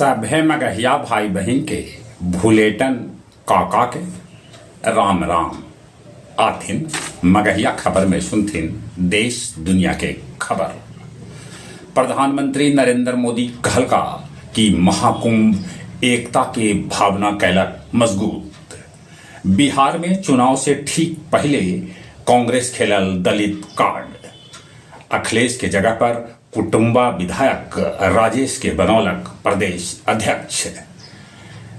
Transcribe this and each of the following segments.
सभे मगहिया भाई बहिन के भुलेटन काका के राम राम। आथिन मगहिया खबर में सुनथिन देश दुनिया के खबर। प्रधानमंत्री नरेंद्र मोदी कहलका कि महाकुंभ एकता के भावना कैलक मजगूत। बिहार में चुनाव से ठीक पहिले कांग्रेस खेलल दलित कार्ड। अखिलेश के जगह पर कुटुंबा विधायक राजेश के बनौलक प्रदेश अध्यक्ष।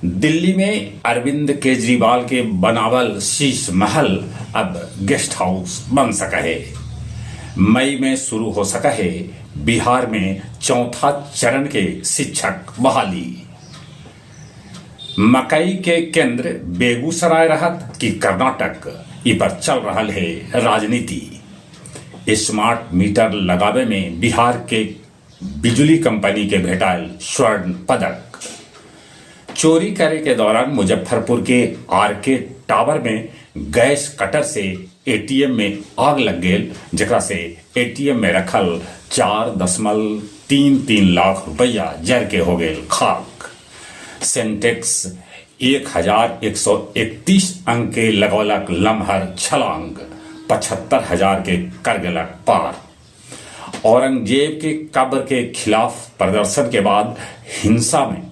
दिल्ली में अरविंद केजरीवाल के बनावल शीश महल अब गेस्ट हाउस बन सका है। मई में शुरू हो सका है बिहार में चौथा चरण के शिक्षक बहाली। मकई के केंद्र बेगूसराय रहत कि कर्नाटक, इ पर चल रहल है राजनीति। स्मार्ट मीटर लगावे में बिहार के बिजली कंपनी के भेटायल स्वर्ण पदक। चोरी करे के दौरान मुजफ्फरपुर के आरके टावर में गैस कटर से एटीएम में आग लग गेल, जेकरा से एटीएम में रखल 4.33 लाख रुपया जर के हो गेल खाक। सेंटेक्स 1131 अंक के लगौलक लमहर छलांग, 75,000 के कर गेलक पार। औरंगजेब के कब्र के खिलाफ प्रदर्शन के बाद हिंसा में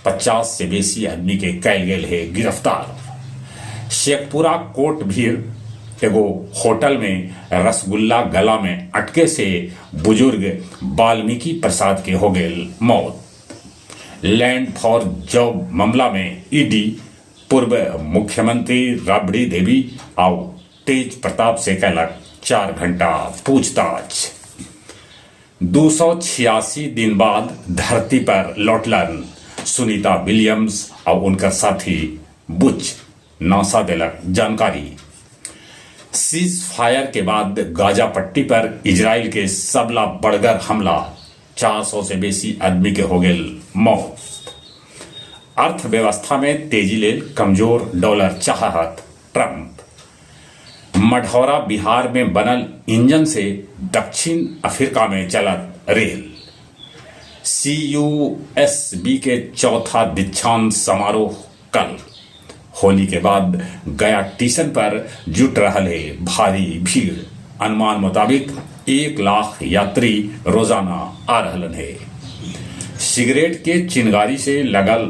50 से बेसी आदमी के कैल गेल है गिरफ्तार। शेखपुरा कोर्ट भीड़ एगो होटल में रसगुल्ला गला में अटके से बुजुर्ग वाल्मीकि प्रसाद के हो गेल मौत। लैंड फॉर जॉब मामला में ईडी पूर्व मुख्यमंत्री राबड़ी देवी आउ तेज प्रताप से कैलक 4 घंटा पूछताछ। 286 दिन बाद धरती पर लौटलन सुनीता विलियम्स और उनकर साथी बुच, नासा देलक जानकारी। सीज फायर के बाद गाजा पट्टी पर इजराइल के सबला बड़गर हमला, 400 से बेसी आदमी के हो गेल मौत। अर्थव्यवस्था में तेजी लेल कमजोर डॉलर चाहत ट्रंप। मढ़ौरा बिहार में बनल इंजन से दक्षिण अफ्रीका में चलत रेल। सीयूएसबी के चौथा दीक्षांत समारोह कल। होली के बाद गया टीसन पर जुट रहल है भारी भीड़। अनुमान मुताबिक 1 लाख यात्री रोजाना आ रहलन है। सिगरेट के चिंगारी से लगल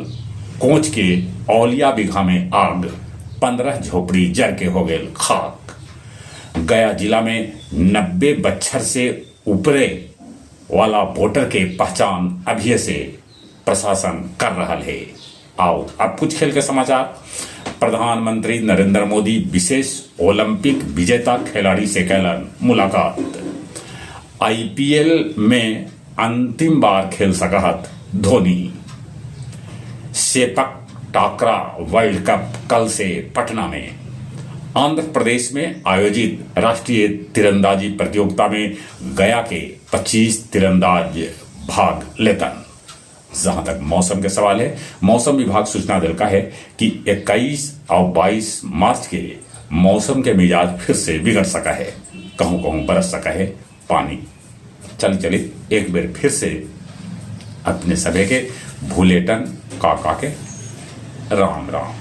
कोच के औलिया बिघा में आग, 15 झोपड़ी जर के हो गेल खाक। गया जिला में 90 बच्छर से ऊपरे वाला वोटर के पहचान अभी से प्रशासन कर रहा है। आओ अब कुछ खेल के समाचार। प्रधानमंत्री नरेंद्र मोदी विशेष ओलंपिक विजेता खिलाड़ी से कैलन मुलाकात। आईपीएल में अंतिम बार खेल सकहत धोनी। सेपक टाकरा वर्ल्ड कप कल से पटना में। आंध्र प्रदेश में आयोजित राष्ट्रीय तीरंदाजी प्रतियोगिता में गया के 25 तीरंदाज भाग लेतन। जहां तक मौसम के सवाल है, मौसम विभाग सूचना दिलका है कि 21 और 22 मार्च के मौसम के मिजाज फिर से बिगड़ सका है, कहूं कहूं बरस सका है पानी। चल चले एक बार फिर से अपने सभे के भूलेटन काका के राम राम।